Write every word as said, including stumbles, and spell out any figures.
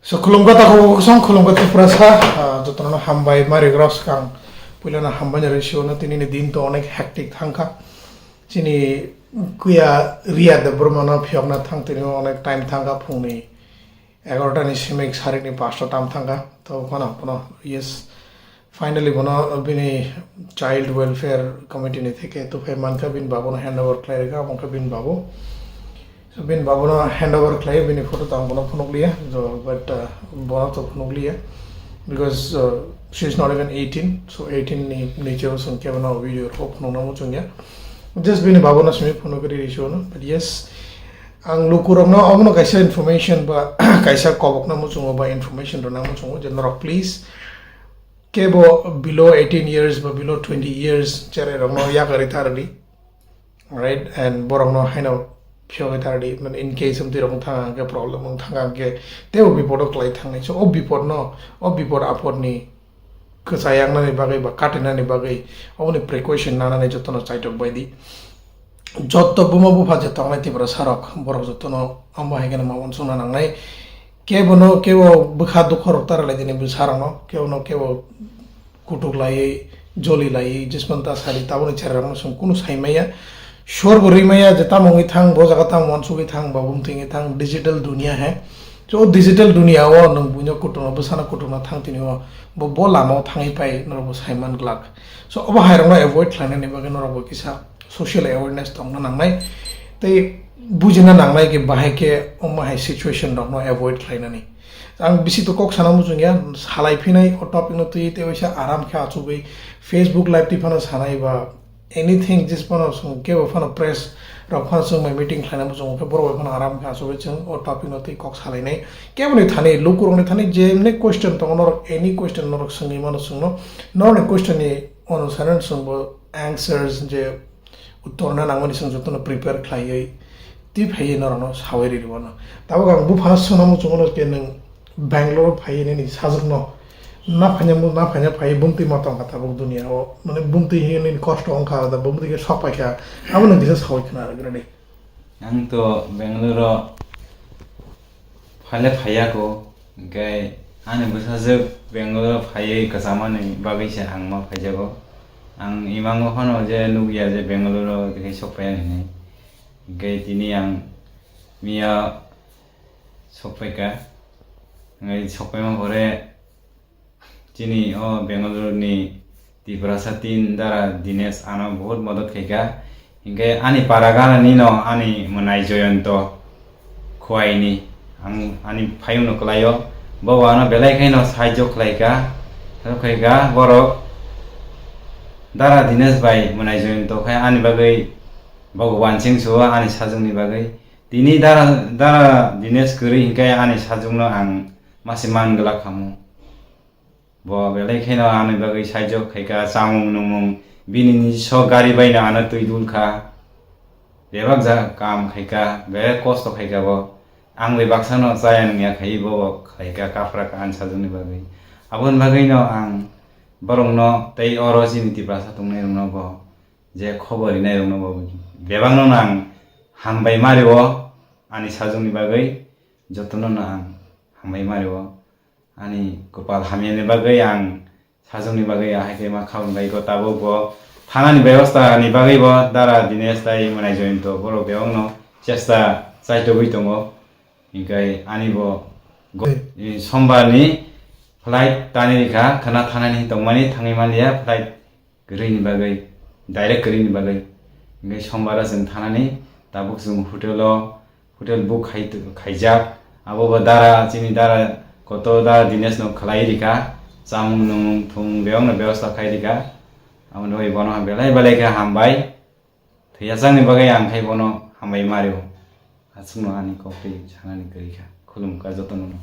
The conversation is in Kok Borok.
So, khulumkha takhuk kosong, khulumkha Tiprasa, ah, jotono hambai ma ri rw swkang. Puilano hambai no rw sio no, tini ni din to onek hectic thangkha. Chini kuya Riya Debbarma no phiyokna thang tini onek time thangkha, phungni egarota ni simi sarik ni pasta tam thangkha. To kono kono, yes, finally bono bini child welfare committee ni theke tuphai mankha, bini babu no hand over khlai rwkha, omo khe bini babu. So, bini babu no hand over khlai, bini photo to ang bono phunuk liya. So, but, uh, bono to phunuk liya because, uh, she is not even eighteen. So, eighteen ni niche o chwng kebo no video rok phunukna muchungya. Just bini babu no simi phunuk ri rw sio no. But yes, ang lukurokno omono kaisa information ba kaisa kobokna muchungo ba information rwna muchungo je norok please kebo below eighteen years ba below twenty years cherai rokno yakarwi thardi, right? And borokno haino phiyogwi thardi, mane in case amtwi rok wng thang hwnkhe problem wng thang hwnkhe teibo bipodo kwlai thangnai. So o bipodno, o bipod apodni kwchayaknani bagwi ba katinani bagwi oboni precaution nanani jotono chaitok bai di. Jotto buma bupha je tongnai Tiprasa rok, borok jotono amo hai kheno ma uansukna nangnai. Kebono kebo bwkha dukho rok ta rwlai dini bwsa rokno, kebono kebo kutuk laiwi, joli laiwi, jisman ta sari, taboni cherai rokno chwng kunu sai maya. Sor bo rwi maya je tamo wngwi thang, bo jaga tamo uansugwi thang, ba bumtwi wngwi thang, digital dunia hai. So, o digital dunia o nwng buino kutukno, bwsano kutukno thang tini o, bo, bo lama o thangwi pai norok bo sai man glak. So, obo hai rokno avoid khlainani bagwi norok bo kisa social awareness tongna nangnai, tei bujina nangnai khe bahai khe omo hai situation rokno avoid khlainani. Ang bisi to kok sana muchungya, salai phinai o topic no twi tei waisa aram khe achugwi Facebook live twi phano sanai ba anything jis phano chwng kebo phano press rok phano chwng bai meeting khlaina muchungo khe borok bai phano aram khe achugwi chwng o topic no twi kok salainai. Keboni thani lukurokni thani jemni question tongo norok any question norok swngwi mano chwngno, norokni question ni onusare chwngbo answers je uttor na nangmani chwng jotono prepare khlaiwi twi phaiwi norokno sawi rwrwano. Tabuk ang buphano swngna muchungo khe nwng Bangalore phaiwi nini sajwkno na phaina mu-, na phaina phaiwi bumtwi ma tongkha tabuk dunia o, mane bumtwi hinwi nini kosto wngkha da bumtwi khe sok paikha, abo nwng kisa sawi khna rwgwrani. Ang to Bangalore o phale phaiyago, hingke ani bwsajwk Bangalore o phaiwi kwchamani bagwi se ang ma phaijago. Ang imango phano je nukya je Bangalore o tei sok paiya hinwi. Hingke tini ang miya sok paikha. Hingke sok paima pore chini o Bangalore ni Tiprasa tin dara Dinesh ano bahut modot khaikha. Hingke ani para gana ni no ani mwnai Joyonto Khowai ni ang ani phayung no kwlaio. Bo ano belai khaino sahajyo khlaikha. Khaikha borok dara Dinesh bai mwnai Joyonto khai ani bagwi bogo wansing suo ani sajwk ni bagwi. Tini dara, dara Dinesh kwrwi hingke ani sajwk no ang masi man glak khamu. Bo belai kheno ani bagwi sahajyo khaikha, chamung nungmung, bini nijiso gari baino ano twi dulkha. Bebak ja kam khaikha, belai kosto khaikha bo. Ang bai baksano chaya nungya khai bo, bo khlaikha, kaphra kha ani sajwkni bagwi. Aboni bagwino ang borokno tei oro chini Tiprasa tongnairokno bo, je khobor rinairokno bo, bebakno ang hambai ma rio ani sajwkni bagwi, jotono ang hambai ma rio. Ani kopal hamyani bagwi ang sajwkni bagwi ahai khe ma khabam bai kho tabuk bo thanani bebosta ni bagwi bo dara Dinesh tai mwnai Joyonto borok bebakno chesta chaitogwi tongo. Hinkhe ani bo go-, eh, sombar ni flight tani rikha khana thanani tongmani thangwi manliya flight kwrwini bagwi, direct kwrwini bagwi. Hingke sombar o chwng thanani tabuk chwng hotel o, hotel book khai, khaijak. Abo bo dara, chini dara kotor dara Dinesh no khlai rikha. Chamung nungmung thumung bebak no bebosta khai rikha. Aboni bagwi bono belai belai khe hambai. Thwiyachakni bagwi ang khai bono hambai ma rio. Aswkno ani kok twi sanani kwrwi kha. Khulumkha jotono no.